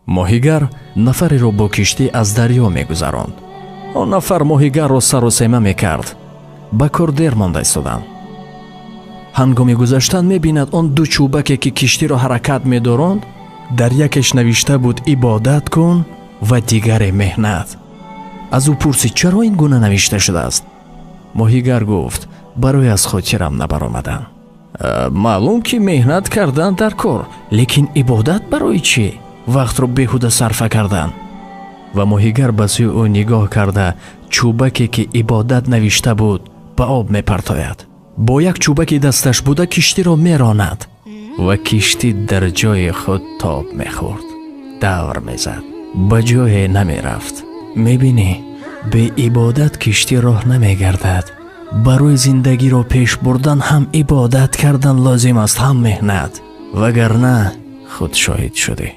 Моҳигар нафареро бо киштӣ аз дарё мегузаронд. Он нафар моҳигарро саросема мекард. Ба кор дер монда истоданд. Ҳангоми гузаштан мебинад, он ду чӯбаке, ки киштиро ҳаракат медоронд, дар якеш навишта буд «Ибодат кун» ва дигаре «Меҳнат». Аз ӯ пурсид, чаро ин гуна навишта шудааст. Моҳигар гуфт: «Барои аз хотирам набаромадан». Маълум, ки меҳнат кардан дар кор, лекин ибодат барои чӣ? Вақтро беҳуда сарфа кардан. Ва моҳигар ба сӯи ӯ нигоҳ карда, чӯбаке, ки «Ибодат» навишта буд, ба об мепартояд. Бо як чӯбаки дасташ буда киштиро меронад ва киштӣ дар ҷои худ тоб мехӯрд, давр мезад, ба ҷое намерафт. Мебинӣ, беибодат киштӣ роҳ намегардад. Барои зиндагиро пеш бурдан ҳам ибодат кардан лозим аст, ҳам меҳнат, вагарна худ шоҳид шудӣ.